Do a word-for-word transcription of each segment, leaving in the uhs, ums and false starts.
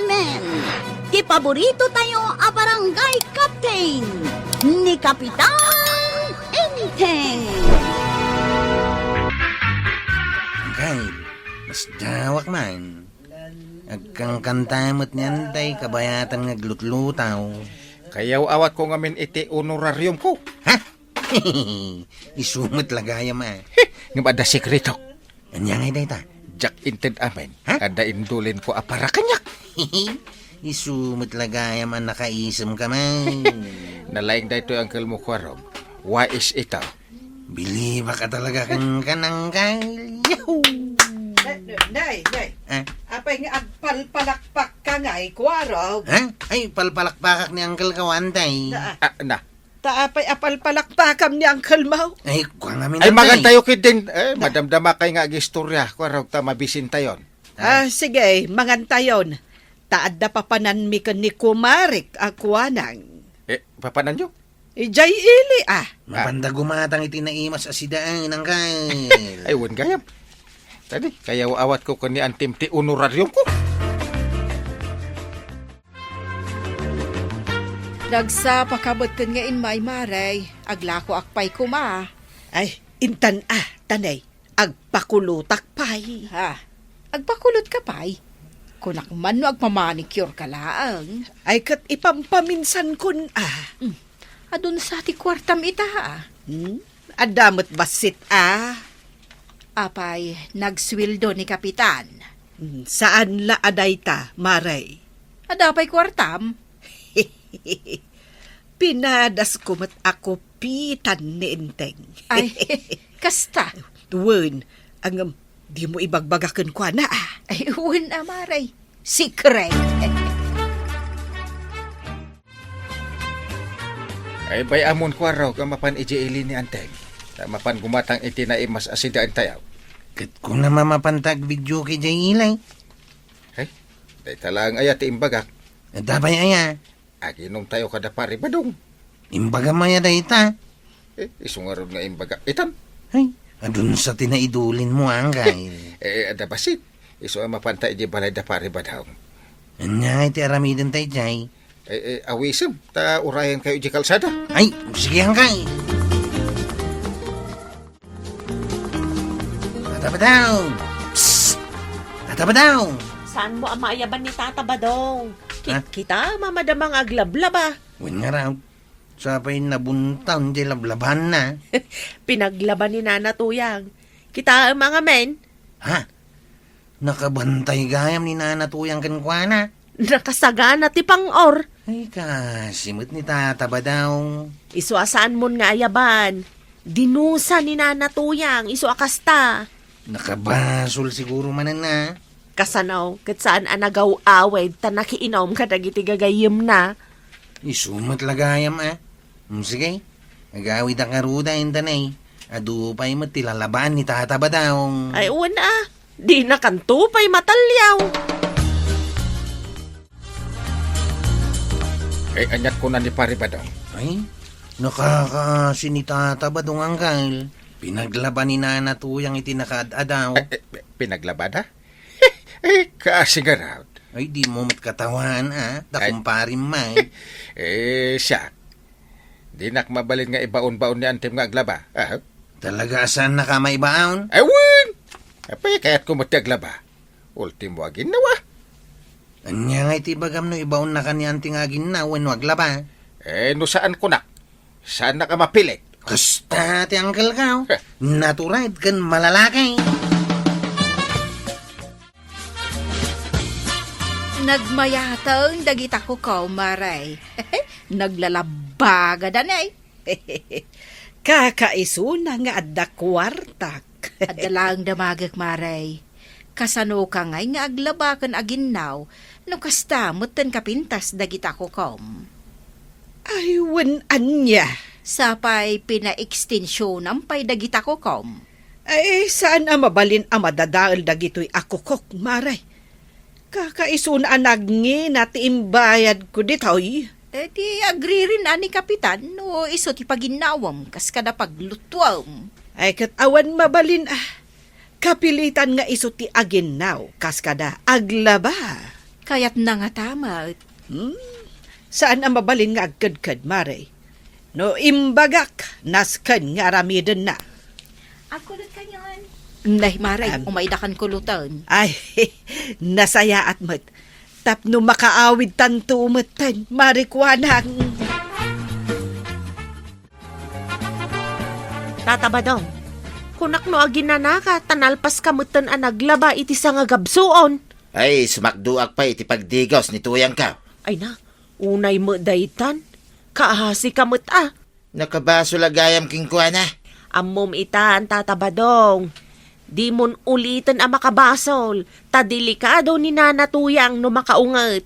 Men, ti paborito tayo a barangay captain, ni Kapitan Enteng. Kay, mas dawak man. Agkankanta met ni Antay kabayatan nga aglutlutaw. Kayaw-awatko ngamin iti honorariumko. Ha? Isu met la gayam a. Ngem adda sekreto. Ania ngay dayta? Diak inted amin. Ha? Adda indulinko a para kaniak. Isu met la gayam a nakaisem ka man. Nalaing daytoy, Uncle mo, Kuarog. Wais ita. Bilibak a talaga ken kanangkal. Yahoo! Nay, nay, nay. Ah? Apay nga agpalpalakpak ka ngay, Kuarog? Ha? Ay, palpalakpakak ni Uncle Kawantay. Na, ah. Ah, na. Ta apay a palpalakpakam ni Uncle Mao? Ay, kua ngamin, Ay, Antay. Magantayo ketdin. Eh, madamdama kay nga agistorya. Kuarog ta mabisintayon. Ah, sige, mangantayon. Ta adda papananmi ken ni kumarik a kuanang. Eh, papananyo? Idiay ili, ah. Mapanda gumatang iti naimas a sidaan, Uncle. Ay, wen gayam. Tadi, kayaw-awatko ken ni Antim ti honorariumko. Nagsapaka met ken nga immay, Mare. Aglakoak pay koma. Ay, intan a, tanay. Agpakulotak pay. Ha? Agpakulotka pay? Kunak man no agmamanicure ka laeng. Ay, ket ipampaminsankon a. Hmm. Adun sa ti kuartam ita, a. Hmm? Adda met bassit a. Apay, nagsueldo ni Kapitan? Hmm, saan la a dayta, Mare. Adda pay kuartam? Pinadasko met a kupitan ni Enteng. Ay, kasta. Wen, ngem, dimo ibagbaga kenkuana, a. Ay, wen a, Mare. Secret. Ay, bay-amon, Kuarog, a mapan idiay ili ni Anteng. Ta mapan gumatang iti naimas a sidaentayo. Ket kunam a mapanta agvideoke idiay ili. Ay, dayta laeng aya ti imbagak. Adda pay aya? Aginom tayo kada Pari Badong. Imbagam aya dayta? Eh, isu ngarud nga imbagak itan. Ay, adun sa ti naidulinmo, Uncle. Eh, adda bassit. Isu a mapanta idiay balay da Pari Badong. Ania ngay ti aramidenta idiay? Eh, eh, awisem, ta urayankayo idiay kalsada. Ay, sige, Uncle. Tata Badong! Psst! Tata Badong! Saanmo a maayaban ni Tata Badong? Ki-, Ha? Kita, mamadama nga aglablaba. Wen ngarud, sapay nabuntaw ti lablabanna. Pinaglaban ni Nana Tuyang. Kitaem a ngamin. Ha? Nakabantay gayam ni Nana Tuyang kenkuana. Nakasagana ti pang-or. Ay, kaasi met ni Tata Badong. Isu a saanmon nga ayaban. Dinusa ni Nana Tuyang, isu a kasta. Nakabasol siguro manen a. Kasano, ket saan a nagaw-awid ta nakiinum kadagiti gagayyemna. Isu met la gayam a. Mm, sige. Agawidak ngarud a intanay. Adu pay met ti lalabaan ni Tata Badong. Ay, wen a. Dinakanto pay mataliaw. Ay, aniat kuna ni Pari Badong? Ay, nakakaasi ni Tata Badong, Uncle. Pinaglaba ni Nana Tuyang iti nakaad-adaw. Eh, eh, pinaglabada? Eh, kaasi ngarud. Ay, dimo met katawaan, a. Da Ay. Kumparim man. Eh, siak. Dinak mabalin nga ibaon-baon ni Antim nga aglaba. Ah? Talaga a saannaka maibaon? Ay, wen! Apay, kayatko met ti aglaba. Ultimo aginnaw a. Ania ngay ti ibagam no ibaonnaka ni Anti nga aginnaw wenno aglaba? Eh, no saan kunak, saannak a mapilit. Kasta ti uncle ka, oh. Eh. Natural ken malalaki. Nagmayateng dagita kukom, Mare. Naglalabagada ne. Kakaisuna nga adda kuartak. Adda laeng damagek, Mare. Kasanoka ngay nga aglaba ken aginnaw no kasta metten kapintas dagita kukom? Ay, wen ania. Sapay pinaekstensionam pay dagita kukom. Ay, saan a mabalin a madadael dagitoy a kukok, Mare. Kakaisuna a nagngina ti imbayadko ditoy. Eh, di agririn a ni Kapitan no isu ti paginnawam kas kada paglutuam. Ay, ket awan mabalin a. Kapilitan nga isu ti aginnaw kas kada aglaba. Kayatna ngata met. Hmm? Saan a mabalin nga agkedked, Mare. No imbagak, nasken nga aramidenna. Agkulot kanyan. Nay, Mare, Am- umaydakan kulutan. Ay, nasayaat met. Tapno makaawidtanto metten, Mare Kuanang. Tata Badong, kunak no aginanaka, ta nalpaska metten a naglaba iti sangagabsuon. Ay, sumakdoak pay iti pagdigaws ni tuyangko. Ay na, unay met daytan. Kaasika met a. Nakabasol a gayam kenkuana. Ammom itan, Tata Badong. Dimon uliten a makabasol, ta delikado ni Nana Tuyang no makaunget.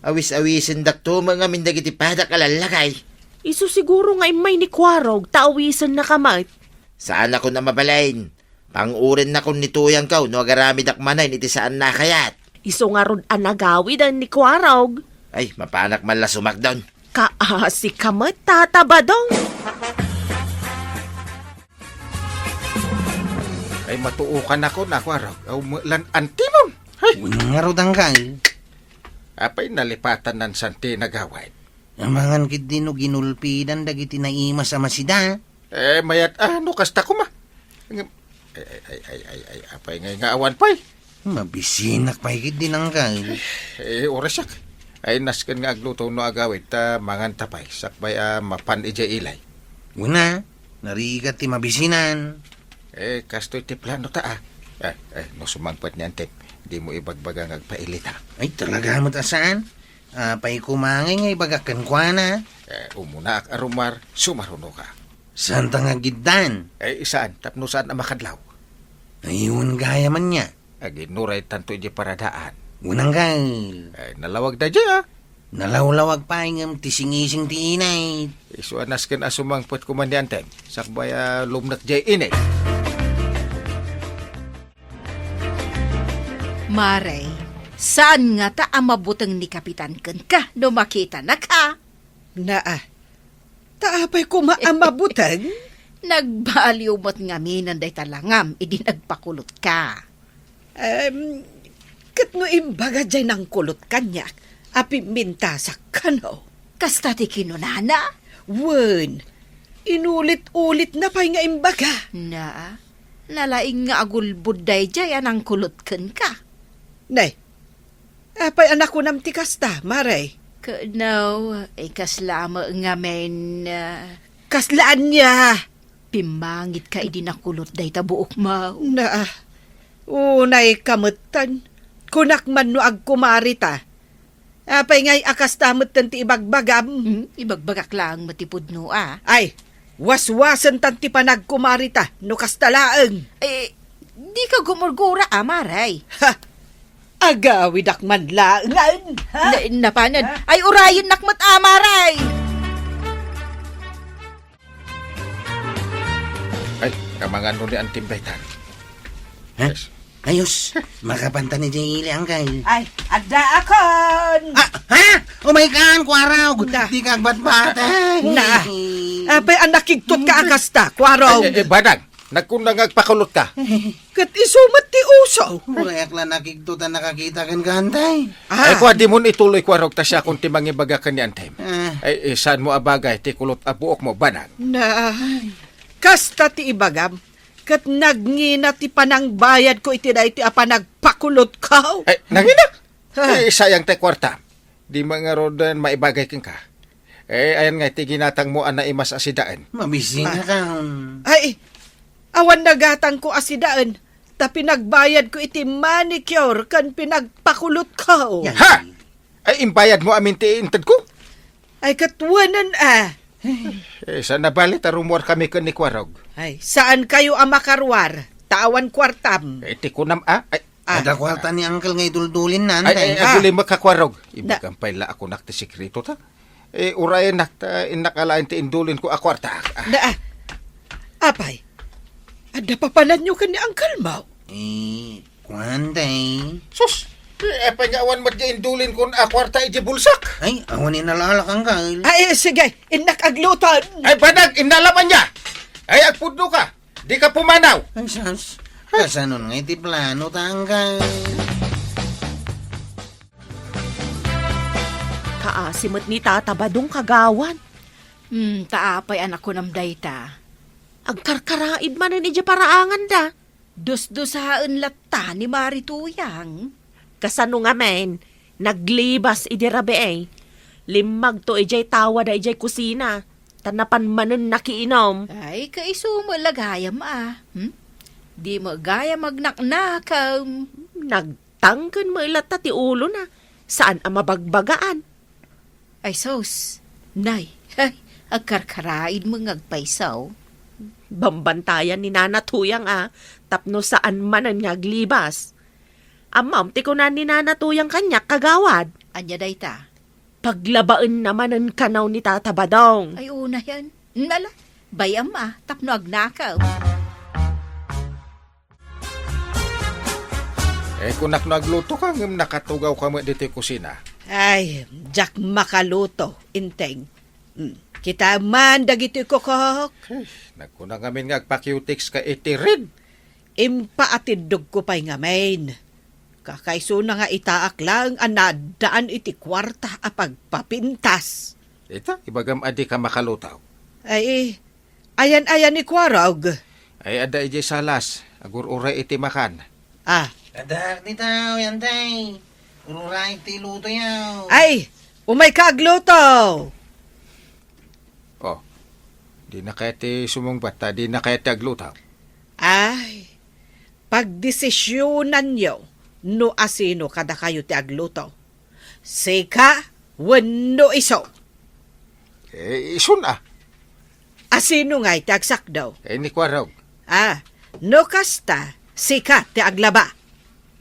Awis-awisendakto met ngamin dagiti padak a lallakay. Isu siguro nga immay ni Kuarog, ta awisennaka met. Saanakon a mabalin. Pang-urennakon ni tuyangko no agaramidak manen iti saan a kayat. Isu ngarud a nagawiden ni Kuarog. Ay, mapanak man la sumakdon. Kaasika met, Tata Badong. Ay, matuokanakon a Kuarog. Aw, lan antimon. Hay! Ngarud, Angkal. Apay nalipatan nan santi nagawid? Amangan ketdi no ginulpidan dagiti naimas a masida. Eh, mayat, ah, no kasta koma. Ngem, ay, ay, ay, ay, ay, ay, apay ngay nga awan pay? Mabisinak pay ketdi, Angkal. Eh, orasak. Ay, nasken nga agluto no agawid, ta manganta pay, sakbay a mapan idiay ilay. Una, narigat ti mabisinan. Eh, kastoy ti plano ta, ah. Eh, eh, no sumangpet ni Antem, dimo ibagbaga nga agpailita. Ay, talaga met a saan? Apay koma ngay nga ibagak kenkuana? Eh, umunaak a rummuar, sumarunoka. Saanta nga agiddan? Eh, saan, tapno saan a makadlaw. Ay, wen gayam ania. Aginuray tanto idiay paradaan. Wen, Angkal. Eh, nalawag daydiay, ah. Nalawlawag pay ngem ti singising ti init. Isu a nasken a sumangpet koma ni Antem, sakbay a lumnek diay init. Mare, saan ngata a mabuteng ni Kapitan kenka no makitanak, a? Naa, ta apay koma a mabuteng? Nagbaliw met ngaminen dayta langam idi nagpakulotka. Em, ket no imbaga diay nangkulot kaniak a pimmintasak kano? Kasta ti kinunana? Wen, inulit-ulitna pay nga imbaga. Naa, nalaing nga agulbod daydiay a nangkulot kenka. Nay, apay a nakunam ti kasta, Mare? Ket no, ikasla met ngamin, ah, Kasla ania? Pimmangitka idi nakulot dayta buokmo. Naa, unayka metten. Kunak man no agkumarita. Apay ngay a kasta metten ti ibagbagam? Hmm, ibagbagak laeng met ti pudno, a. Ay, waswasentan ti panagkumarita no kasta laeng. Eh, dika gumurgura, a, Mare. Ha! Agawidak man laengen, ha? Na-, napanen. Ha? Ay, urayennak met, a, Mare. Ay, kamangan no ni Antem daytan. Ha? Yes. Ayos, makapantan ni Jay Ili, Angkal. Ay, addaakon! Ah, ha? Oh my God, Kuarog! Na. Di ka agbatbatay. Na. Apay a nakigtot ka a kasta, Kuarog? Eh, eh, eh, Badang, nagkunna nga agpakulotka. Ket isu met ti uso. Urayak la nakigtot a nakakita kenka, Antay. Ah. Ay, kua, dimon ituloy, Kuarog, ta siakon ti mangibaga ken ni Antem. Ah. Ay, eh, saanmo a bagay ti kulot a buokmo, Badang? Na, kasta ti ibagam, ket nagngina ti panangbayadko iti daytoy a panagpakulotko. Ay, nangina? Ah. Eh, sayang ti kuarta. Di man ngaruden maibagay kenka. Eh, ayan nga iti ginatangmo a naimas a sidaen. Mabisina ka. Ay, awan nagatangko a sidaen, ta pinagbayadko iti manicure ken pinagpakulotko. Yan. Ha? Ay, imbayadmo amin ti intedko? Ay, ket wenen, a. Eh, saan a bali ta rummuarkami ken ni Kuarog? Ay, saankayo a makaruar, ta awan kuartam. Eh, ti kunam, a? Ay, Ah. Adda kuarta ni Uncle nga iduldulinna, ay, ay, Antay. Aguli met ka, Kuarog. Na- Ibagam pay la a kunak ti sekreto ta. Eh, urayennak ta innak alaen ti indulinko a kuarta. Ah. Na, ah. Apay, adda papananyo ken ni Uncle mo? Eh, kuan, Tay. Sus! Eh, apay nga awan met di indulinkon a kuarta iti bulsak? Ay, awan inalalak, Uncle. Ay, eh, sige, innak agluton. Ay, banag, inna la man nia. Ay, agpudno ka. Di ka pumanaw. Ay, sus. Kasanon nga iti plano ta, Uncle? Kaasi met ni Tata Badong, kagawad. Hmm, ta apay a nakunam dayta? Agkarkaraid manen idiay paraanganda. Dusdusaen latta ni Mari Tuyang. Kasano ngamin? Naglibas idi rabii. Limmagto idiay tawada idiay kusina, ta napan manen nakiinom. Ay, kaiso met la gayam a. Hmm? Di met gayam agnaknakaw. Nagtangken met latta ti ulona. Saan a mabagbagaan. Ay, sus. Nay, ay, agkarkaraid met nga agpayso. Bambantayan ni Nana Tuyang a, tapno saan manen nga aglibas. Ammom ti kuna ni Nana Tuyang kaniak, kagawad? Ania dayta? Paglabaenna manen kano ni Tata Badong. Ay, unayen. Nala, bay-am a, tapno agnakaw. Eh, kunak no agluto ka, ngem nakatugaw ka met ditoy kusina. Ay, diak makaluto, Enteng. Hmm, kitaem man dagitoy kukok. Eh, nagkuna ngamin nga agpa-cutex ka iti red. Impaatiddogko pay ngamin. Kakaisuna nga itaak laeng a naaddaan iti kuarta a pagpapintas. Ita, ibagam a dika makaluto. Ay, ayan-ayan ni Kuarog. Ay, adda idiay salas, agur-uray iti makan. Ah. Adda dita, Enteng. Ur-uray ti lutoyo. Ay, umay ka agluto. Oh, dina kayat ti sumungbat ta dina kayat ti agluto. Ay, pagdesisyonanyo no asino kadakayo ti agluto. Sika wenno isu? Eh, isun a. Asino ngay ti agsakdo? Eh, ni Kuarog. Ah, no kasta, sika ti aglaba.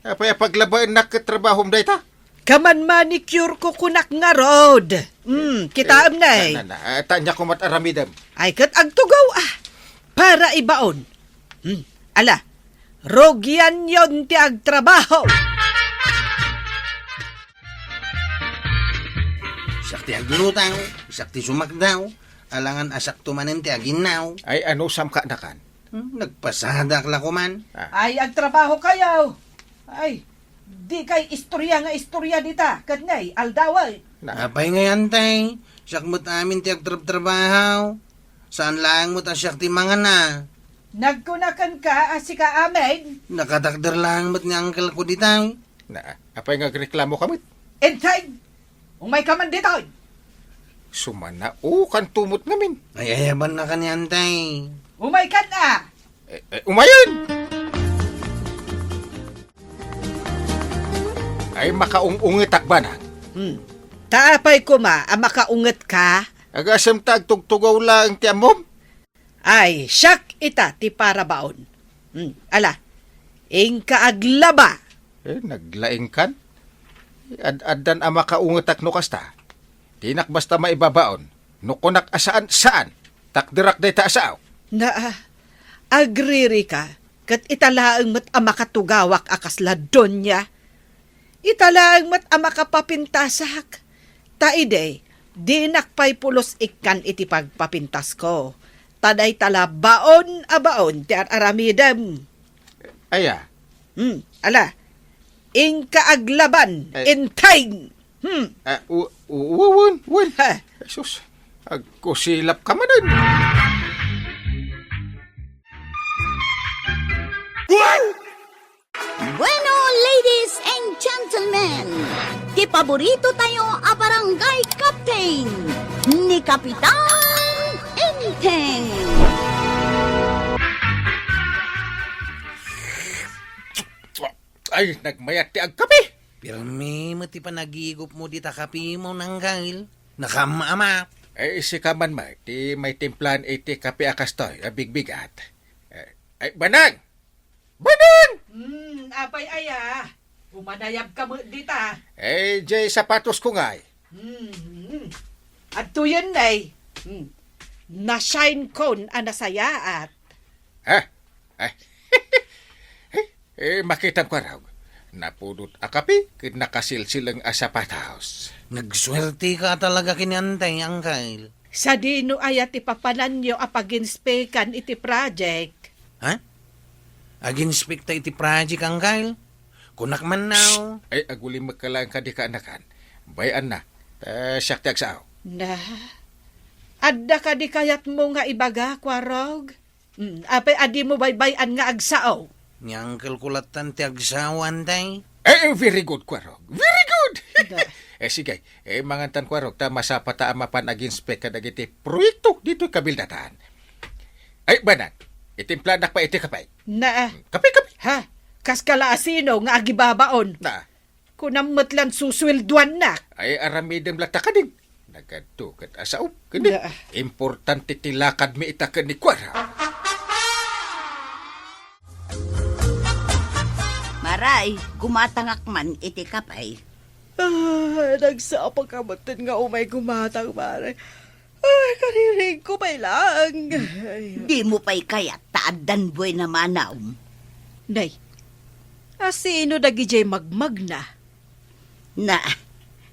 Apay a paglabaennak ket trabahom dayta? Kaman manicure ko kunak ngarud. Hmm, kitaem ne. Na, na, na, ah, ta ania ko met aramidem. Ay, ket agtugaw a. Para ibaon. Hmm, ala, rugianyon ti agtrabaho. Siak ti agluto, siak ti sumakdo, alangan a siakto manen ti aginnaw. Ay, anusam kanakan? Hmm, nagpasadak la koman. Ah. Ay, agtrabahokayo. Ay, dikay istoria nga istoria dita, ket ngay, aldawen. Na. Apay ngay, Enteng? Siak met amin ti agtrabtrabaho. Saan laeng met a siak ti mangana. Nagkuna kenka a sika amin? Nakatakder laeng met ni uncle ko ditay. Na, apay nga agreklamo ka met? Enteng! Umay ka man ditoy! Sumanaokan tumot ngamin. Ay, ayaban na ka ni Enteng. Umay ka na! Eh, eh, umayen! Ay, makaung-ungetak, Banag. Hmm. Ta apay koma a makaunget ka? Agasem ta agtugtugaw laeng ti ammom? Ay, siak ita ti parabaon. Hmm, ala, inka aglaba. Eh, naglaingkan? Ad-addan a makaungetak no kasta. Dinak basta maibabaon. No kunak a saan, saan. Takderak dayta a sao. Naa, agriri ka, ket ita laeng met a makatugawak a kasla donya. Ita laeng met a makapapintasak. Ta idi, dinak pay pulos ikkan iti pagpapintasko. Ta dayta la baon a baon ti ar-aramidem. Aya? Hmm, ala. Inka aglaban, Ay. Enteng. Hmm. Ah, u-, u-, u-, wen, wen. Ha. Jesus, agkusilap ka manen. Bueno, ladies and gentlemen, ti paborito tayo a barangay captain, ni Kapitan Enteng. Ay, nagmayat ti agkape. Pirmi met ti panagigupmo dita kapemo, Nanggail. Nakaamma-amma. Ay, sika man met ti maitimplaen iti kape a kastoy a bigbigat. Eh, ay, Banang! Banang! Hmm, apay aya? Umanayab ka met dita. Eh, jay sapatos ko ngay. Hmm, hmm. Adtoyen, nay. Hmm. Nasayankon a nasayaat. Ha? Eh, eh, makitam ka raw. Napudot a kape ken nakasilsileng a sapatos. Nagsuerteka talaga ken ni Antay, Angkel. Sadino aya ti papananyo a pag-inspekan iti project? Ha? Ag-inspekta iti project, Angkel? Kunak man, no? Shh! Ay, agulimek ka laeng kadi kaanakan. Bay-anna, Eh, siak ti agsao. Na, adda kadi kayatmo nga ibaga, Kuarog? Hmm, apay a dimo baybay-an nga agsao? Ni uncle ko lattan ti agsao, Antay. Eh, very good, Kuarog. Very good! Da. Eh, sige. Eh, mangantan, Kuarog, ta masapa ta a mapan ag-inspect kadagiti proyekto ditoy kabildatan. Ay, banan. Itimplanak pa iti kape. Na. Kape, kape. Ha? Kas kala asino nga agibabaon? Na. Kunam met lan susuelduannak. Ay, aramidem latta kadin. Nagadu ket asaom. Ken importante ti lakadmi ita ken ni Kuarog. Maray, gumatangak man iti kape. Ah, nagsapaka metten nga umay gumatang, Maray. Ay, kaririingko pay laeng. Ay. Dimo pay kayat ta addan buena manawm? Nay, asino dagidiay magmagna? Na,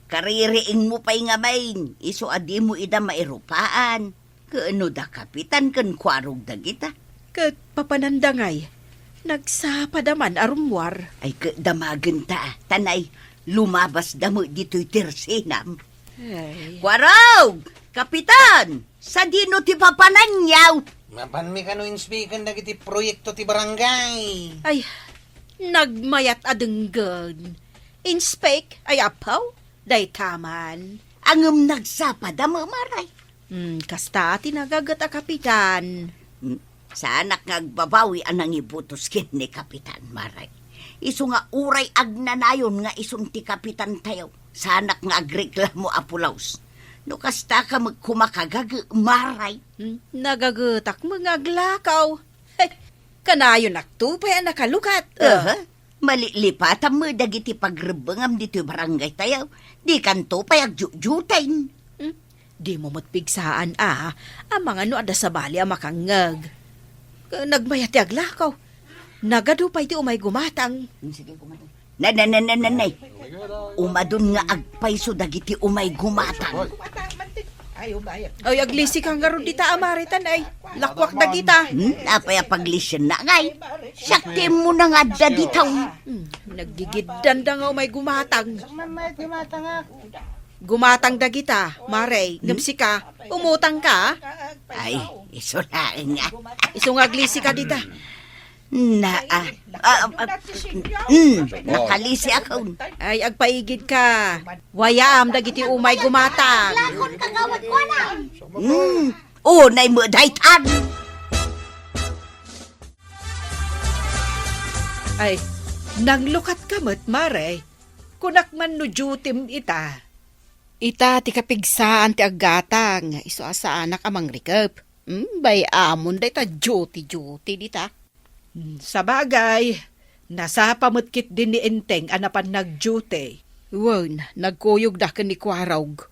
kaririingmo pay ngamin, isu a dimo ida mairupaan. Ken no da Kapitan ken Kuarog dagita? Ket papananda ngay, nagsapada man a rummuar. Ay, ket damagenta, ta nay, lumabasda met ditoy tersenam. Ay. Kuarog! Kapitan! Sadino ti papananyaw? Mapanmi kano inspeken dagiti proyekto ti barangay? Ay, nagmayat a denggen. Inspek? Ay, apaw, dayta man. Ngem nagsapad a mamaray. Hmm, kasta ti nagaget a kapitan. Hmm, saanak nga agbabawi a nangibutos ken ni Kapitan, Maray. Isu nga uray agnanayon nga isun ti kapitantayo, saanak nga agreklamo a pulaos. No kasta ka met kumakagage, Maray. Hmm, nagagetak met nga aglakaw. Hey, kanayonakto pay a nakalukat. Aha. Malilipatam met dagiti pagrebbengam ditoy barangaytayo. Dikanto pay agjujutin. Hmm? Dimo met pigsaan a, amangan no adda sabali a makangngeg. Nagmayat ti aglakaw. Nagadu pay ti umay gumatang. Sige, gumatang. Nay, nay, nay, nay, nay, nay. Umadun nga agpayso dagiti umay gumatang. Ay, aglisi ka ngarud dita, Amaritan, ay. Lakwak dagita. Hmm, apay a paglisienna, ngay? Siak ti immuna nga adda dita. Hmm, naggigiddanda nga umay gumatang. Gumatang dagita, Maray, ngem sika, umutang ka? Ay, isu laeng nga. Isu nga aglisi ka dita. Na, ah, ah, ah, mm, nakalisi akon. Ay, agpaigid ka. Wayam dagiti umay gumatang. Lakon kagawad ko na. Mm, unay mo daytan. Ay, nanglukat ka met, Maray. Kunak man no duty-m ita. Ita ti kapigsaan ti aggatang, isu a saanak a mangrikep. Hmm, bay-amon dayta duty-duty dita. Hmm, sabagay, nasapa met ketdi ni Enteng a napan nag-duty. Wen, nagkuyogda ken ni Kuarog.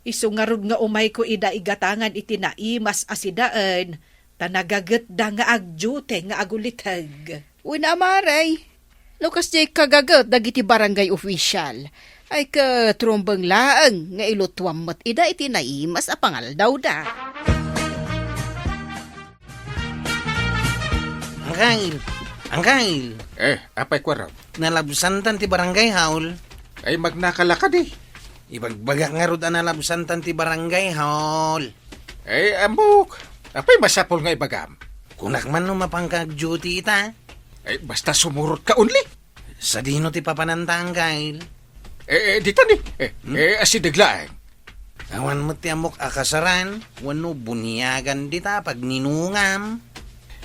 Isu ngarud nga umayko ida igatangan iti naimas a sidaen, ta nagagetda nga agdiute nga aguliteg. Wen a, Maray, no kasdiay kagaget dagiti barangay official, ay ket rumbeng laeng nga ilutuam met ida iti naimas a pangaldawda. Angkel! Angkel! Eh, apay, Kuarog? Nalabsantan ti barangay hall. Ay, magnakala kadi. Ibagbagak ngarud a nalabsantan ti barangay hall. Eh, ammok. Apay masapul nga ibagam? Kunak man no mapanka ag-duty ita. Eh, basta sumurot ka only. Sadino ti papananta, Angkel? Eh, eh, dita ni. Eh, Hmm? eh, asideg laeng. Awan met ti ammok a kasaran, wenno buniagan dita pagninungam.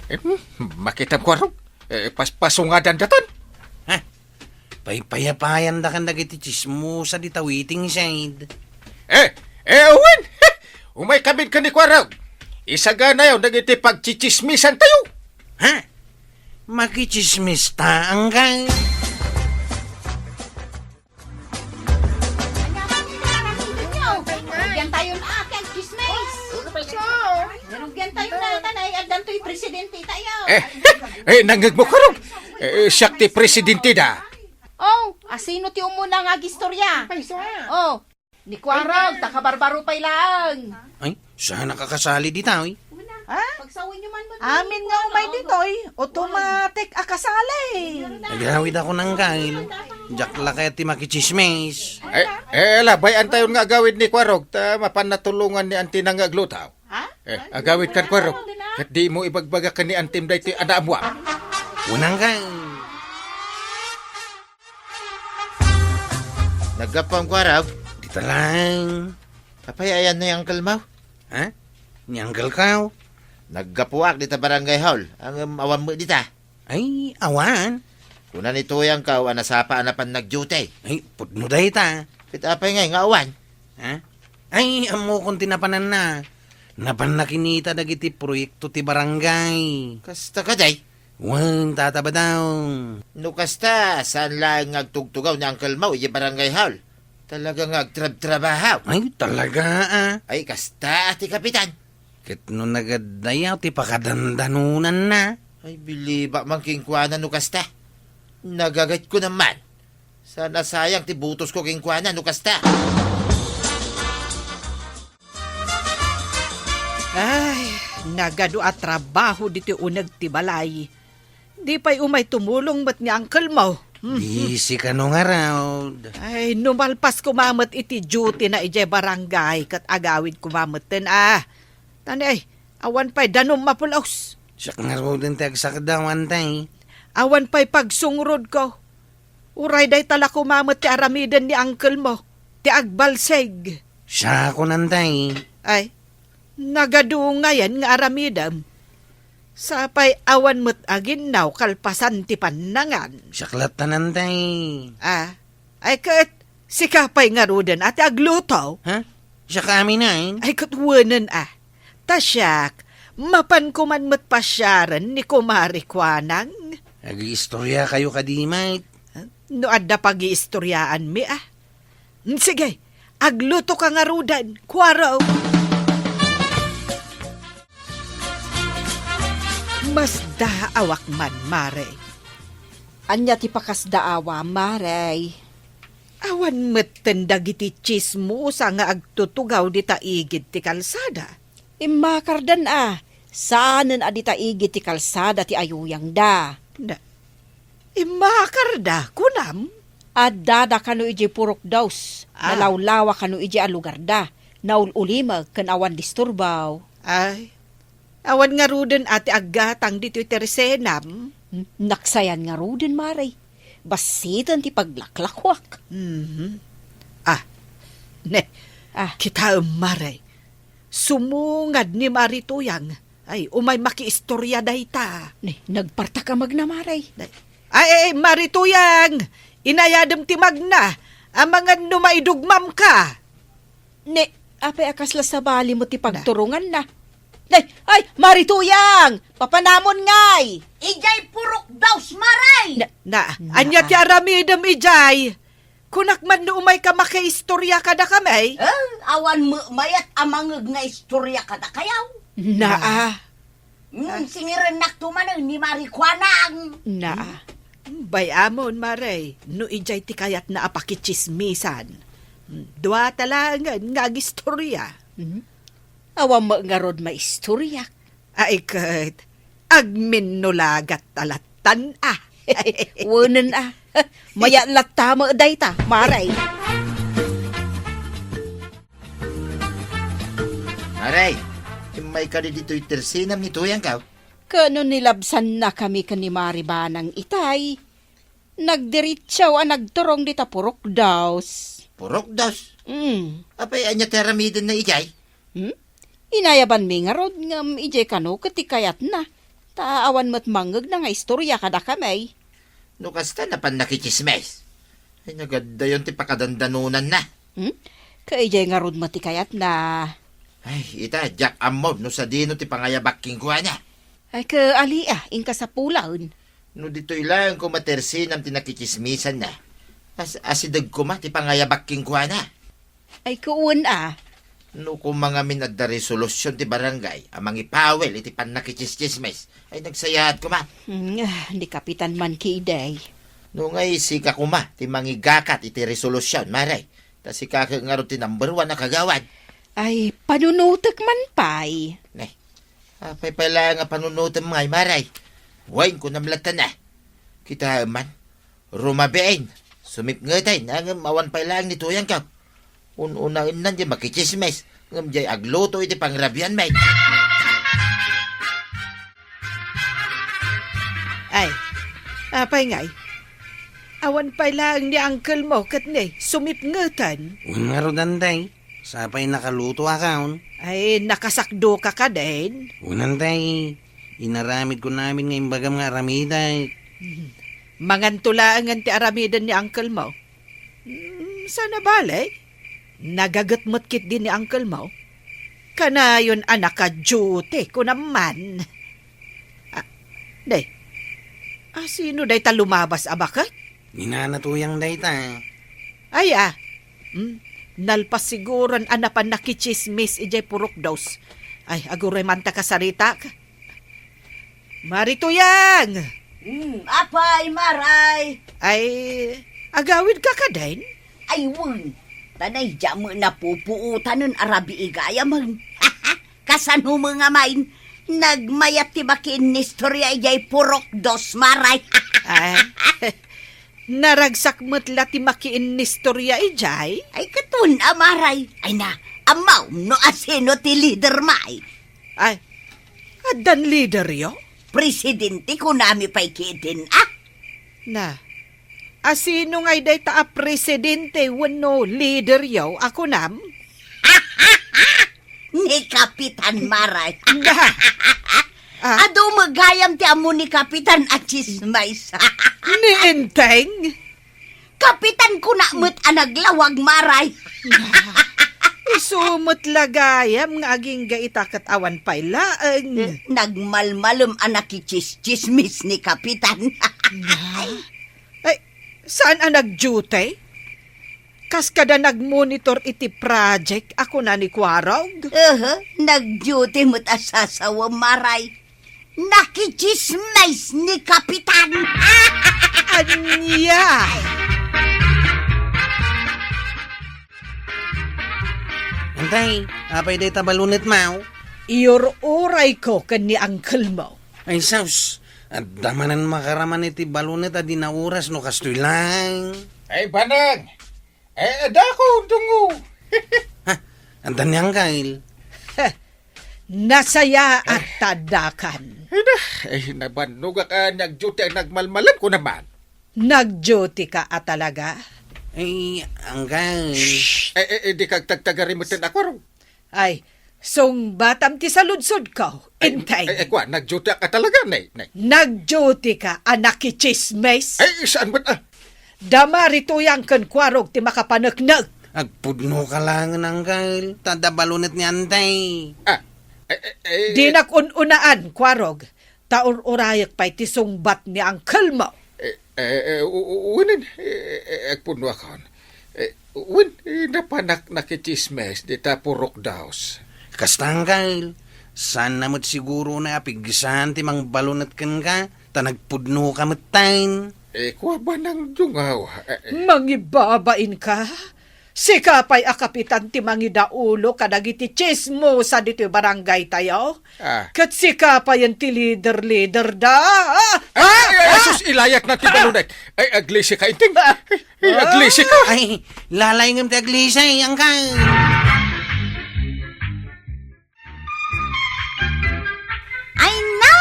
Eh, hmm, makitam, Kuarog. Eh, pas-, pasungadan datan. Ha? Paypayapayandakan dagiti tsismosa dita waiting shed. Eh, eh, wen! Umay kamin ken ni Kuarog. Isaganayo dagiti pagtsitsismisantayo. Ha? Makitsismis ta, Angkel? Rugian tayo na, Ken, chismis. Rugian tayo na, tanay, addan to'y presidente tayo. Eh, eh, nangngeg mo, Kuarog. Eh, siak ti presidente da. Oh, asino ti umuna nga agistorya? Oh, ni Kuarog, ta kabarbaro pay laeng. Ay, saan nakakasali dita, oy? Ha? Pagsawen nyo man mo. Amin nga umay ditoy, automatic a kasali. Agawid ako ng kail. Diak la kayat ti makitsismis. Eh, eh, ala, bay-antayon nga agawid ni Kuarog, ta mapan natulongan ni Antina nga agluto. Ha? Eh, agawid kan Kuarog. Ket dimo ibagbaga ken ni Antim daytoy a naammoam. Unang ka. Naggapuam, Kuarog. Dita lang. Apay, ayanna ni uncle mo? Ha? Ni uncle ko? Naggapuak dita barangay hall. Ngem awan met dita. Ay, awan. Kuna ni Tuyang ko a nasapa a napan nag-duty. Ay, pudno dayta. Ket apay ngay nga awan? Ha? Ay, ammokon ti napananna. Napanna kinita dagiti proyekto ti barangay. Kasta kadi? Wen, Tata Badong. No kasta, saan laeng nga agtugtugaw ni uncle mo idiay barangay hall? Talaga nga agtrabtrabaho. Ay, talaga, ah. Ay, kasta, ti kapitan. Ket no nagaddayaw ti pakadandanonanna. Ay, bilibak man kenkuana no kasta. Nagagatko naman. Sana sayang ti butosko kenkuana no kasta. Ay, nagadu a trabaho ditoy uneg ti balay. Di pay umay tumulong met ni uncle mo. Busy kano ngarud. Ay, no malpas koma met iti duty na idiay barangay ket agawid koma metten a. Tani ay, awan pay danum mapulos. Siak ngaruden ti agsakdawan tay. Awan pay pagsungrod ko. Uray dayta la koma met ti aramiden ni uncle mo, ti agbalsig. Siak kunan tay. Ay, nagadu ngayen nga aramidem. Sapay awan met aginnaw kalpasan ti pannangan. Siak latta nan tay. Ah, ay ket, sika pay ngaruden a ti agluto? Ha? Siak amin ay? Ay ket wenen a. Ta siak, mapan koman met pasiaren ni Kumare Kuanang. Agiistorya kayo kadi met. No adda pagiistoryaanmi, ah. Sige, agluto ka ngaruden, Kuaro. Masdaawak man, Mare. Ania ti pakasdaawam, Mare? Awan metten dagiti tsismosa nga agtutugaw dita igid ti kalsada. Immakardan a, saanen a dita igid ti kalsada ti ayuyangda. Na, immakarda, kunam? Addada kano idiay purok daus, Ah. nalawlawa kano idiay a lugarda, naul-ulimek ken awan disturbaw. Ay, awan ngaruden a ti aggatang ditoy tersenam? Hmm, naksayan ngaruden, Mare. Bassiten ti paglaklakuak. Mhm. Ah, ne, Ah. kitaem, Mare. Sumungad ni Mari Tuyang. Ay, umay makiistorya dayta. Ni, nagpartak a magna, Mare. Ay, ay, ay, Mari Tuyang! Inayadem ti magna. Amangan no maidugmam ka. Ni, apay a kasla sabali mo ti Na. pagturonganna? Nay, ay, Mari Tuyang! Papanamon ngay! Ijay purok daus, Mare! Na, na, Na. anya ti aramidem ijay? Kunak man no umay ka makiistorya kadakami? Eh, awan met mayat a mangeg nga istorya kadakayaw. Naa. Mm, singirennak to manen ni Mari Kuanang. Naa. Bay-amon, Mare, no ijay ti kayatna a pakitsismisan. Dua ta laengen nga agistorya. Mm. Awan met ngarud maistoryak. Ay ket, agminnulagat ta lattan a. Wenen a. Mayat latta met dayta, Mare. Mare, immay kadi ditoy tersenam ni Tuyangko? Ket no nilabsannakami ken ni Mari Banang itay, nagdiritsaw a nagturong dita purok daus. Purok daus? Mm. Apay, ania ti aramidenna ijay? Hmm? Inayabanmi ngarud ngem ijay kano ket ti kayatna, ta awan met mangngegna nga istorya kadakami. No kasta, napan nakitsismis. Ay, nagaddayon ti pakadandanonanna. Hmm? Ket ijay ngarud met ti kayatna. Ay, ita, diak ammo no sadino ti pangayabak kenkuana. Ay, ket ali a, inka sapulen. No ditoy laeng koma tersenam ti nakitsismisanna, as-, asideg koma ti pangayabak kenkuana. Ay, kuon a. No koma ngamin adda resolusion ti barangay a mangipawil iti pannakitsismis, ay nagsayaat koma. Hmm, ah, ni Kapitan man kidi. No ngay sika koma ti mangigakat iti resolusion, Mare, ta sika ket ngarud ti number one a kagawad. Ay, panunotek man pay. Ne, apay pay laeng a panunotem ngay, Mare? Wen, kunam latta na. Kitaem man, rumabiin. Sumipngeten, ngem awan pay laeng ni Tuyangko. Un-unaennan diay makitsismis, ngem diay agluto iti pangrabianmi. Ay, apay ngay? Awan pay laeng ni uncle mo ket ni sumipngeten. Wen ngarud, Antay. Sapay nakalutoakon. Ay, nakasakdoka kadin? Wen, Antay. Inaramidko amin nga imbagam nga aramidek. Hmm. Manganto laengen ti aramiden ni uncle mo. Hmm, saan a bale? Nagaget met ketdi ni uncle mo. Kanayon a naka-duty, kunam man. Ah, day. Ah, sino dayta lumabas a baket? Ni Nana Tuyang dayta. Ay, ah. Hmm, nalpas siguron a napan nakitsismis idiay purok dos. Ay, aguray man ta kasaritak. Mari Tuyang! Hmm, apay, Maray? Ay, agawidka kadin? Ay, wen. Ta daydiay met napupuotanen a rabii gayamen. Kasano met nga main, nagmayat ti makiinnistoria idiay purok dos, Maray. Ah, naragsak met la ti makiinnistoria idiay? Ay, ket wen a, Maray. Ay na, ammom no asino ti leader, may. Ay, addan leaderyo? Presidente kunami pay ketdin, ah. Na, asino ngay dayta a presidente wenno leaderyo a kunam? Ni Kapitan, Maray. Da. Ah. Adu met gayam ti ammo ni Kapitan a tsismis. Ni Enteng? Kapitan kuna met a naglawag, Maray. Isu met la gayam nga agingga ita ket awan pay laeng. Nagmalmalem a nakitsismis ni Kapitan. Ay, saan a nag-duty? Kas kada nagmonitor iti project a kuna ni Kuarog? Aha, nag-duty met a sasawem, Maray. Nakitsismis ni Kapitan. Ania? Antay, apay dayta balonetmo? Iur-urayko ken ni uncle mo. Ay, sus, adda manen makaraman iti balonet a di nauras no kastoy laeng. Ay, banag! Eh, adda ko, dungo. Ha? Adda ni Angkel? Nasayaat ta addakan. Ay, da. Ay, nabannogak a nag-duty a nagmalmalem ko naman. Nag-duty ka a talaga? Ay, Angkel. Shh! Eh, eh, eh, di kagtagtagari metten a Kuarog. Ay, sungbatam ti saludsodko. Ay, Enteng. Ay, ay, kua, nag-duty ka talaga, ne, ne. Nag-duty ka a nakitsismis? Ay, saan met, ah? Da Mari Tuyang ken Kuarog ti makapaneknek. Agpudno ka laengen, Angkel, ta adda balonet ni Antay. Ah, eh, eh, eh. Dinak un-unaan, Kuarog, ta ur-urayek pay ti sungbat ni uncle mo. Eh, eh, eh, u-, u-, unen, eh, eh, agpudnoakon. Eh, wen, eh, napanak nakitsismis dita purok dos. Kasta, Angkel, saanna met siguro a pigsan ti mangbalonet kenka, ta nagpudno ka metten. Eh, kua banang dungaw, eh, eh. Mangibabain ka? Sika pay a kapitan ti mangidaulo kadagiti tsismosa ditoy barangay tayo? Ah. Ket sika payen ti leader-leader da. Ah! Ah! Ay, ay, ay, sus, ilayat na ti balonek. Ay, aglisi ka, Enteng. Ah! Ay, aglisi ka. Ay, lalaingem ti aglisi, Angkel. Ay na,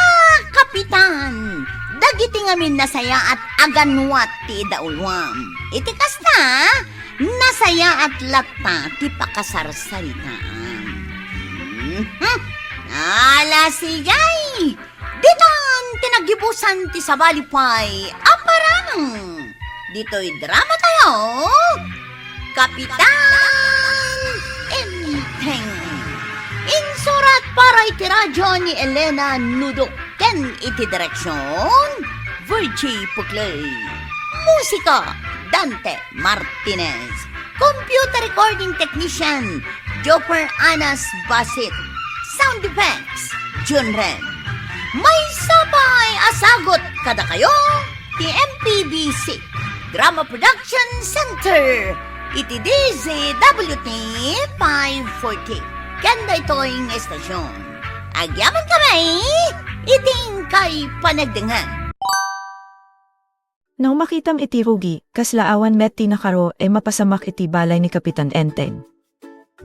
Kapitan! Dagiti ngamin nasayaat a ganwat ti idauluam. Iti kasta, nasayaat latta ti pakasarsaritaam. Mhm. Ala, sige! Ditan ti naggibusan ti sabali pay a parang. Ditoy drama tayo, Kapitan Enteng. Insurat para iti radyo ni Elena Nudo ken iti direksyon, Virgie Puclay. Musika, Dante Martinez. Computer recording technician, Joper Anas Basit. Sound effects, Jun Ren. Maysa pay a sagut kadakayo ti M P B C Drama Production Center iti D Z W T five forty. Ken daytoy nga estasyon, agyamankami iti inkay panagdengngeg. No makitam iti rugi, kasla awan met ti nakaro, ay mapasamak iti balay ni Kapitan Enteng.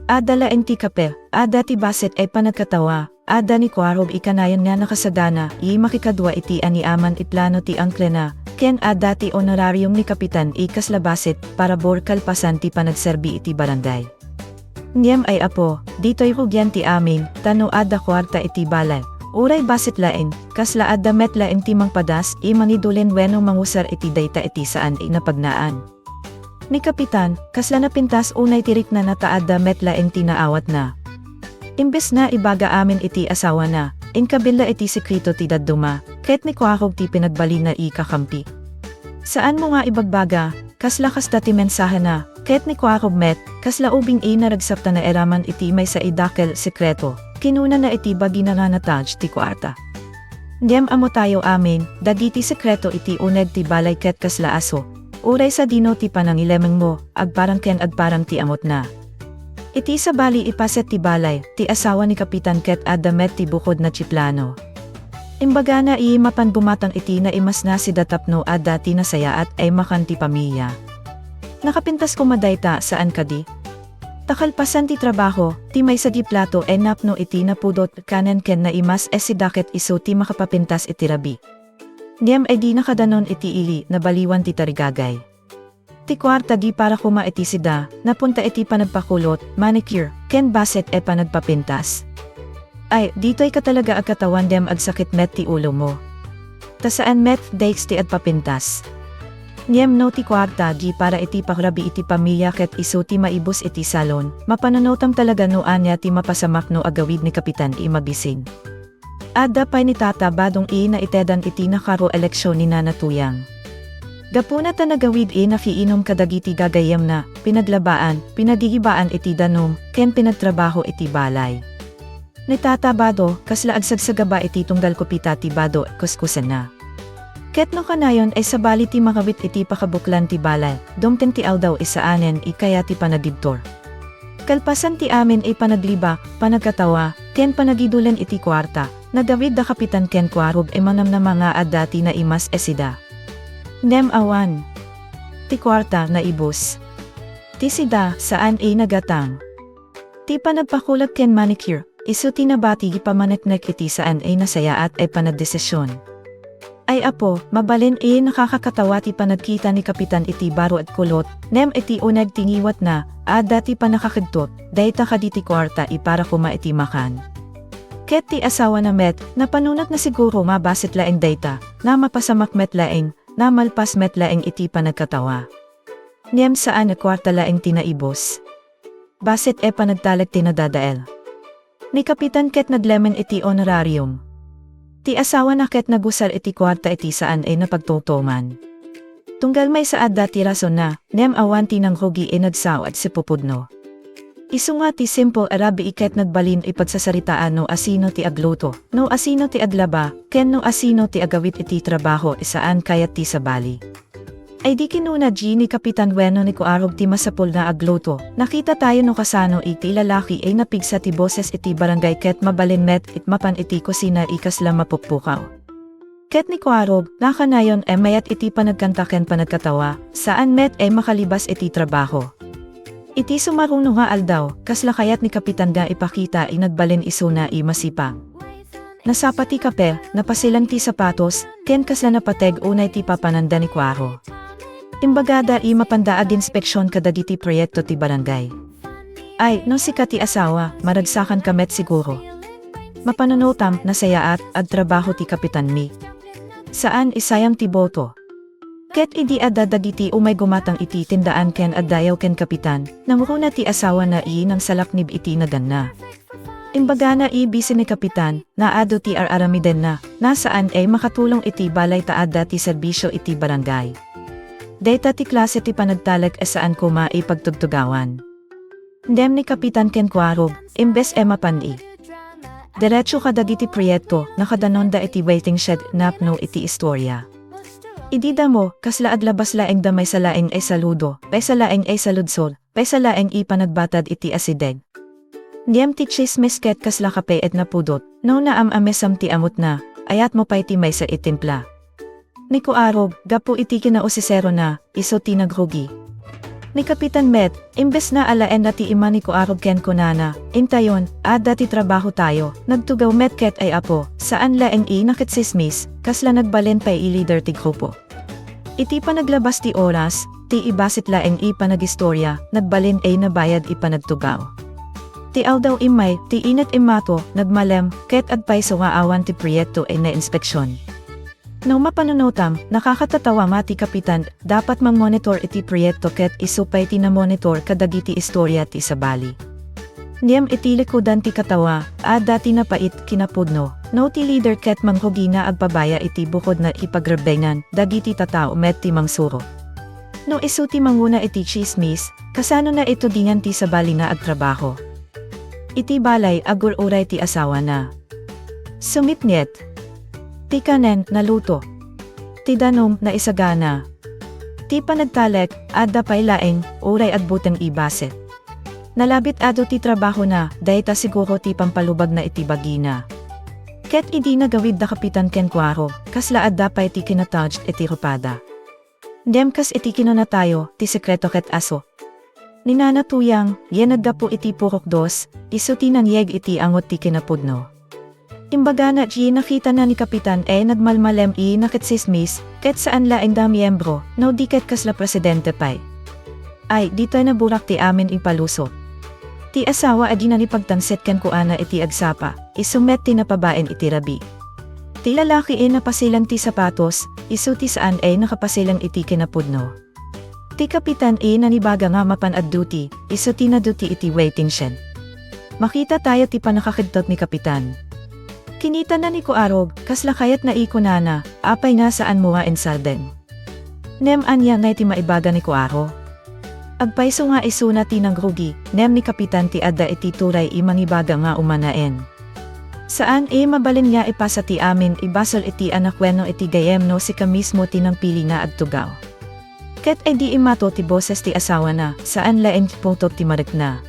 Adda laeng ti kape, adda ti bassit ay panagkatawa, adda ni Kuarog i kanayon nga nakasagana, i makikadua iti aniaman i plano ti angklena, ken adda ti honorarium ni Kapitan i kasla bassit, parabur kalpasan ti panagserbi iti barangay. Ngem ay apo, ditoy rugian ti amin, ta no adda kuarta iti balay, uray bassit laeng, kasla adda met laeng ti mangpadas, i mangidulen wenno mangusar iti dayta iti saan a napagnaan. Ni Kapitan, kasla napintas unay ti riknana ta adda met laeng ti naawatna. Imbes nga ibaga amin iti asawana, inkabilla iti sekreto ti dadduma, ket ni Kuarog ti pinagbalina i kakampi. Saanmo nga ibagbaga, kasla kasta ti mensahena, ket ni Kuarog met, kasla ubing a naragsakta nairaman iti maysa a dakkel a sekreto, kinunana iti bagina nga nataj ti kuarta. Ngem ammotayo amin, dagiti sekreto iti uneg ti balay ket kasla aso. Uray sadino ti panangilemengmo, agparang ken agparang ti ammotna. Iti sabali a paset ti balay, ti asawa ni Kapitan ket adda met ti bukodna ti plano. Imbagana a mapan gumatang iti naimasna a sida tapno adda ti nasayaat a makan ti pamilia. Nakapintas koma dayta, saan kadi? Ta kalpasan ti trabaho, ti maysa a plato a napno iti napudot kanen ken naimas a sida ket isu ti makapapintas iti rabii. Ngem idi nakadanon iti ili, nabaliwan ti tarigagay. Ti kuarta a para koma iti sida, napunta iti panagpakulot, manicure, ken bassit a panagpapintas. Ay, ditoy ka talaga agkatawan ngem agsakit met ti ulomo. Ta saan met dakes ti agpapintas. Ngem no ti kuarta a para iti pagrabii iti pamilia ket isu ti maibus iti salon, mapanunotam talaga no ania ti mapasamak no agawid ni Kapitan a mabisin. Adda pay ni Tata Badong a naitedan iti nakaro a leksion ni Nana Tuyang. Gapuna ta nagawid a nakiinum kadagiti gagayyemna, pinaglabaan, pinagihibaan iti danum, ken pinagtrabaho iti balay. Ni Tata Bado, kasla agsagsagaba iti tunggal kupita ti bado, kuskusenna. Ket no kanayon a sabali ti mangawit iti pakabuklan ti balay, dumteng ti aldaw a saanen a kaya ti panagibtur. Kalpasan ti amin a panaglibak, panagkatawa, ken panagidulen iti kuarta, nagawid da Kapitan ken Kuarog a manamnama nga adda ti naimas a sida. Ngem awan. Ti kuarta naibus. Ti sida, saan a nagatang. Ti panagpakulot ken manicure, isu ti nabati a pamaneknek iti saan a nasayaat a panagdesision. Ay apo, mabalin a nakakakatawa ti panagkita ni Kapitan iti baro a kulot, ngem iti uneg ti ngiwatna, adda ti pannakakagtot, dayta kadi ti kuarta a para koma iti makan. Ket ti asawana met, napanunotna siguro nga bassit laeng dayta, nga mapasamak met laeng, nga malpas met laeng iti panagkatawa. Ngem saan a kuarta laeng ti naibus. Bassit a panagtalek ti nadadael. Ni Kapitan ket naglemen iti honorarium. Ti asawana ket nagusar iti kuarta iti saan a napagtutuman. Tunggal maysa adda ti rasonna, ngem awan ti nangrugi a nagsao a sipupudno. Isu nga ti simple a rabii ket nagbalin a pagsasaritaan no asino ti agluto, no asino ti aglaba, ken no asino ti agawid iti trabaho a saan kayat ti sabali. Ay di kinuna di ni Kapitan wenno ni Kuarog ti masapul nga agluto. Nakita tayo no kasano iti lalaki a napigsa ti boses iti barangay ket mabalin met a mapan iti kusina a kasla mapukpukaw. Ket ni Kuarog, nakanayon a mayat iti panagkanta ken panagkatawa, saan met a makalibas iti trabaho. Iti sumaruno nga aldaw, kasla kayat ni Kapitan nga ipakita a nagbalin isuna a masipag. Nasapa ti kape, napasilang ti sapatos, ken kasla napateg unay ti papananda ni Kuaro. Imbagada a mapanda aginspeksion kadagiti proyekto ti barangay. Ay, no sika ti asawa, maragsakanka met siguro. Mapanunotam, nasayaat, agtrabaho ti kapitanmi. Saan a sayang ti boto. Ket idi adda dagiti umay gumatang iti tindaan ken agdayaw ken Kapitan, namurona ti asawana a nangsalaknib iti naganna. Imbagana a bisi ni Kapitan, nga adu ti ar-aramidenna, nga saan a makatulong iti balay ta adda ti serbisio iti barangay. Dayta ti klase ti panagtalek a saan koma a pagtugtugawan. Ngem ni Kapitan ken Kuarog, imbes a mapan a diretso kadagiti proyekto, nakadanonda iti waiting shed, napno iti istoria. Idi damo, kasla aglabas laeng da maysa laeng a saludo, maysa laeng a saludsod, maysa laeng a panagbatad iti asideg. Ngem ti tsismis ket kasla kape a napudot, no naam-amesem ti ammotna, ayatmo pay ti maysa a timpla. Ni Kuarog, gapu iti kinausiserona, isu ti nagrugi. Ni Kapitan met, imbes na alaenna ti ima ni Kuarog ken kunana, "Intayon, adda ti trabaho tayo," nagtugaw met ket ay apo, saan laeng i nakitsismis, kasla nagbalin pay i leader ti grupo. Iti panaglabas ti oras, ti ibasit laeng i panagistorya, nagbalin ay nabayad i panagtugaw. Ti aldaw immay, ti init immato, nagmalem, ket agpayso nga awan ti proyekto ay nainspeksiyon. No mapanunotam, nakakatatawa nga ti kapitan, dapat mangmonitor iti proyekto ket isu pay ti namonitor kadagiti istorya ti sabali. Ngem iti likudan ti katawa, adda ti napait, kinapudno, no ti leader ket mangrugi nga agpabaya iti bukod nga ipagrebbengan, dagiti tattao met ti mangsuro. No isu ti manguna iti tsismis, kasano na ito dingan ti sabali nga agtrabaho? Iti balay, agur-uray ti asawana. Sumipnget. Ti kanen, naluto. Ti danum, naisagana. Ti panagtalek, adda pay laeng, uray agbuteng ibasit. Nalabit adu ti trabahona, dayta siguro ti pampalubagna iti bagina. Ket idi nagawid da Kapitan ken Kuarog, kasla adda pay ti kinatouch iti rupada. Ngem kas iti kinunatayo, ti sekreto ket aso. Ni Nana Tuyang, yen naggapu iti purok dos, isu ti nangyeg iti angot ti kinapudno. Imbagana ti nakitana ni Kapitan e nagmalmalem i nakitsismis, ket saan laeng da miyembro, no di ket kasla presidente pay. Ay, dita naburak ti amin ipalusot. Ti asawa a dina ni pagtangsit kenkuana iti agsapa, isu met ti napabain iti rabii. Ti lalaki e napasilang ti sapatos, isu ti saan e nakapasilang iti kinapudno. Ti kapitan e nanibaga nga mapan ag-duty, isu ti na-duty iti waiting shed. Makita tayo ti pannakakedtot ni Kapitan. Kinitana ni Kuarog, kasla kayatna i kunana, apay nga saanmo nga insulden? Ngem ania ngay ti maibaga ni Kuarog? Agpayso nga isuna ti nangrugi, ngem ni Kapitan ti adda iti turay i mangibaga nga umanaen. Saan e mabalin nga ipasa ti amin i basol iti anak wenno iti gayyem no sika mismo ti nangpili nga agtugaw. Ket idi immato ti boses ti asawana, saan laeng ti pungtot ti marikna.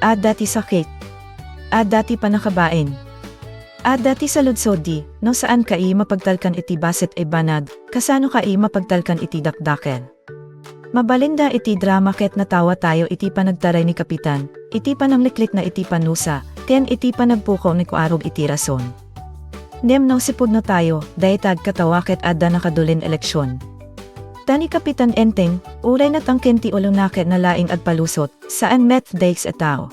Adda ti sakit. Adda ti pannakabain. Adda ti saludsoddi, no saanka i mapagtalkan iti bassit a banag, kasanoka i mapagtalkan iti dakdakkel? Mabalinda iti drama ket natawa tayo iti panagtaray ni Kapitan, iti panangliklikna iti panusa, ken iti panagpukaw ni Kuarog iti rason. Ngem no sipudno tayo, dayta agkatawa ket adda nakadulen eleksion. Ta ni Kapitan Enteng, uray natangken ti ulona ket nalaing agpalusot, saan met dayta a tao.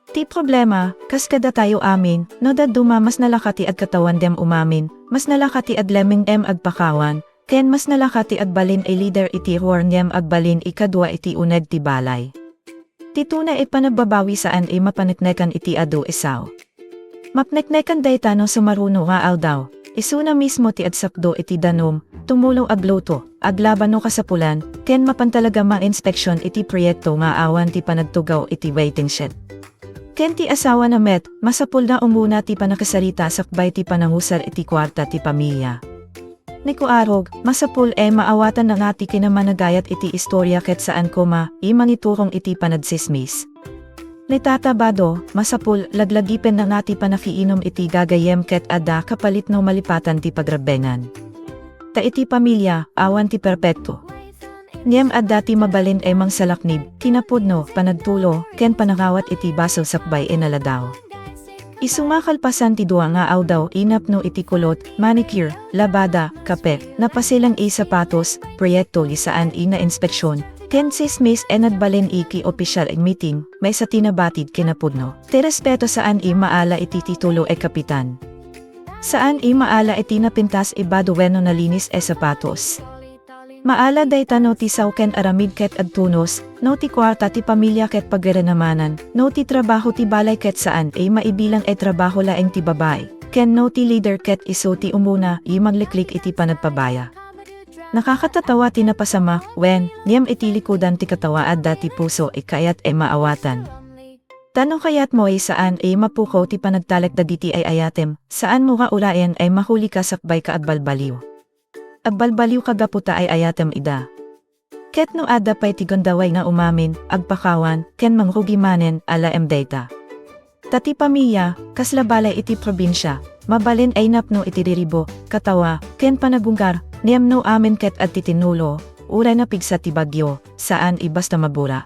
Ti problema, kas kadatayo amin, no dadduma mas nalaka ti agkatawan ngem umamin, mas nalaka ti aglemmeng ngem agpakawan, ken mas nalaka ti agbalin a leader iti ruar ngem agbalin a kadua iti uneg ti balay. Ti tunay a panagbabawi saan a mapaneknekan iti adu a sao. Mapneknekan dayta no sumaruno nga aldaw, isuna mismo ti agsakdo iti danum, tumulong agluto, aglaba no kasapulan, ken mapan talaga manginspeksion iti proyekto nga awan ti panagtugaw iti waiting shed. Ken ti asawana met, masapulna umuna ti pannakasarita sakbay ti pannangusar iti kuarta ti pamilia. Ni Kuarog, masapul a maawatanna nga ti kinamanagayat iti istoria ket saan koma a mangiturong iti panagtsismis. Ni Tata Bado, masapul a laglagipenna nga ti pannakiinum iti gagayyem ket adda kapalit no malipatan ti pagrebbengan. Ta iti pamilia, awan ti perpekto. Ngem adda ti mabalin a mangsalaknib, kinapudno, panagtulo, ken pannangawat iti basol sakbay a naladaw. Isuna kalpasan ti dua nga aldaw a napno iti kulot, manicure, labada, kape, napasilang a sapatos, proyekto a saan a nainspeksion, ken tsismis a nagbalin a kiopisyal a meeting, maysa ti nabatid kinapudno. Ti respeto saan a maala iti titulo a kapitan. Saan a maala iti napintas a bado wenno nalinis a sapatos. Maala dayta no ti sao ken aramid ket agtunos, no ti kuarta ti pamilia ket pagrenamanan, no ti trabaho ti balay ket saan a maibilang a trabaho laeng ti babai, ken no ti leader ket isu ti umuna a mangliklik iti panagpabaya. Nakakatatawa ti napasamak, wen, ngem iti likudan ti katawa adda ti puso a kayat a maawatan. Ta no kayatmo a saan a mapukaw ti panagtalek dagiti ay-ayatem, saanmo nga urayen a mahulika sakbay ka agbalbaliw. Agbalbaliwka gapu ta ay-ayatem ida. Ket no adda pay ti gundaway nga umamin, agpakawan, ken mangrugi manen, alaem dayta. Ta ti pamilia, kasla balay iti probinsia, mabalin a napno iti riribo, katawa, ken panagunggar, Ngem no amin ket adda ti tinulo, uray napigsa ti bagyo, saan a basta mabura.